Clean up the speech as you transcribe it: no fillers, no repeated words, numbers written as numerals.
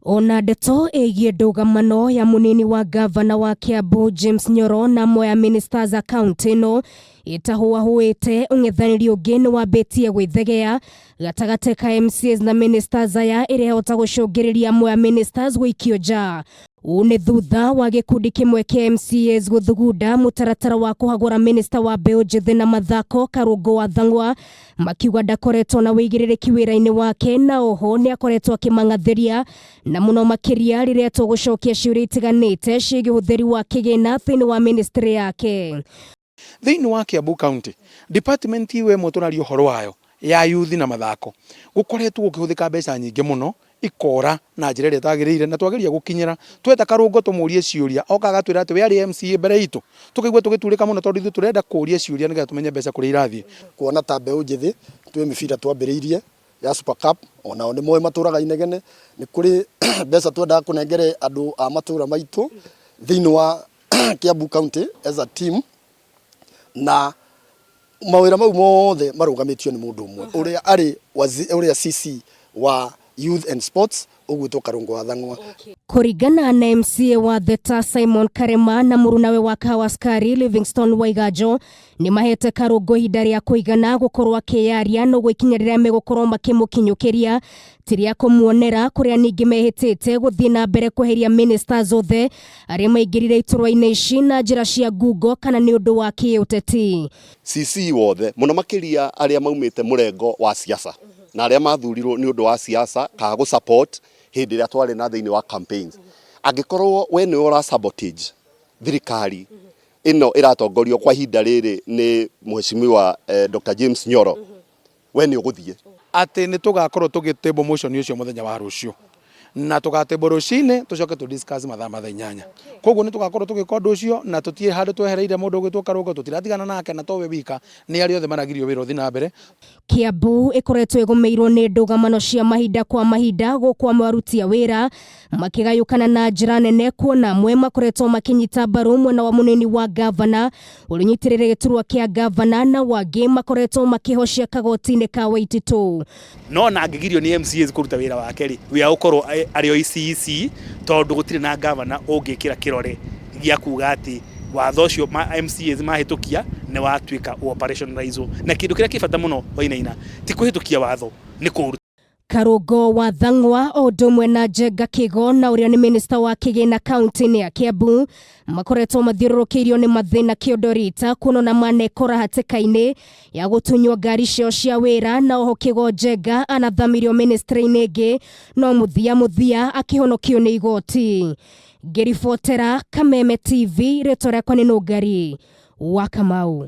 Ona ndeto ĩgiĩ ndũgamano ya mũnini wa ngavana wa Kiambu James Nyoro na amwe a ministers a kaunti ĩno ĩtahũahũĩte, ũng'ethanĩri ũngĩ nĩ wambĩtie gwĩthegea gatagatĩ ka MCAs na ministers aya ĩrĩa yahota gũcũngĩrĩria amwe a ministers gũikio nja. Ũũ nĩ thutha wa gĩkundi kĩmwe kĩa MCAs gũthugunda mũtaratara wa kũhagũra minista wa mbeũ njĩthĩ na mathako Karũngũ wa Thang'wa, makiuga ndakoretwo na wĩigĩrĩrĩki wĩra-inĩ wake na oho nĩ akoretwo akĩmang'athĩria na mũno makĩria rĩrĩa tũgũcokia ciũria itiganĩte ciĩgiĩ ũhũthĩri wa kĩgĩna thĩinĩ wa ministry yake. Thĩinĩ wa Kiambu County, department ĩyo ĩmwe tũraria ũhoro wayo ya youth na mathako, gũkoretwo gũkĩhũthĩka mbeca nyingĩ mũno ikora na njĩra ĩrĩa ĩtagĩrĩire, na twageria gũkinyĩra tweta Karũngo tũmũrie ciũria, oka agatwĩra atĩ we arĩ MCA mbere itũ, tũkaigua tũgĩturĩka mũno tondũ ithuĩ tũrenda kũria ciũria nĩgetha tũmenye mbeca kũrĩa irathiĩ. Kuona ta mbeũ njĩthĩ twĩ mĩbira twambĩrĩirie ya Super Cup, onao nĩ moĩ matũraga inegene, nĩ kũrĩ mbeca twendaga kũnengere andũ a matũra maitũ thĩinĩ wa Kiambu County as a team, na mawĩra mau mothe marũgamĩtio nĩ mũndũ ũmwe ũrĩa arĩ ũrĩa CC wa Youth and Sports ũgwĩtwo Karũngũ wa Thang'wa. Kũringana na MCA wa Theta Simon Karema na mũrunawe wa Kahawa Sukari Livingstone Waiganjo, nĩ mahete Karũngũ ihinda rĩa kũigana gũkorwo akĩyaria no gwĩkinya rĩrĩa megũkorwo makĩmũkinyũkĩria ti rĩa kũmuonera, kũrĩa ningĩ mehĩtĩte gũthiĩ na mbere kweheria ministers othe arĩa maingĩrire iturwa-inĩ ici na njĩra cia ngungo kana nĩ ũndũ wa kĩũteti. CC wothe mũno makĩria arĩa maumĩte mũrengo wa siasa na arĩa mathurirwo nĩ ũndũ wa siasa kana gũ support hĩndĩ ĩrĩa twarĩ na thĩinĩ wa campaigns, angĩkorwo we nĩwe ũra sabotage thirikari ĩno ĩratongorio kwa ihinda rĩrĩ nĩ Mheshimiwa Dr. James Nyoro, we nĩ ũgũthiĩ. Atĩ nĩ tũgakorwo tũgĩ table motion ũcio mũthenya wa rũciũ, na tũgatable rũcinĩ, tũcoke tũ discuss mathaa ma thaa 8. Koguo nĩ tũgakorwo tũgĩka ũndũ ũcio, na tũtirĩ handũ twehereire mũndũ ũgwĩtwo Karũngo, tũtiratigana nake, na towe wika, nĩ arĩa othe maragirio wĩra ũthiĩ na mbere. Kiambu ĩkoretwo ĩgũmĩirwo nĩ ndũgamano cia mahinda kwa mahinda, gũkũ amwe aruti a wĩra makĩgayũkana na njĩra nene, kuona amwe makoretwo makĩnyita mbaru mwena wa mũnini wa ngavana ũrĩa ũnyitĩrĩire gĩturwa kĩa ngavana, na wangĩ makoretwo makĩhocia kagoti-inĩ ka Waititu. No na angĩgirio nĩ MCAs kũruta wĩra wake rĩ, wĩra ũkorwo arĩ o CEC, tondũ gũtirĩ na ngavana ũngĩkĩra kĩrore gĩa kuga atĩ watho ũcio ma MCAs mahĩtũkia nĩ watuĩka operationalize. Na kĩndũ kĩrĩa kĩ bata mũno, Wainaina, ti kũhĩtũkia watho, nĩ kũũruta. Karũngo wa Thang'wa o ũndũ ũmwe na Njenga Kĩgo na ũrĩa nĩ minista wa kĩgĩna kaunti-inĩ ya Kiambu makoretwo mathiũrũrũkĩirio nĩ mathĩna kĩondo rita, kuona na manekora hatĩka-inĩ ya gũtunywo ngari ciao cia wĩra, na oho Kĩgo Njenga anathamirio ministry-inĩ ĩngĩ, no mũthia mũthia akĩhonokio nĩ igoti. Ngĩribotera Kameme TV, rĩtwa rĩakwa nĩ Nũngari wa Kamau.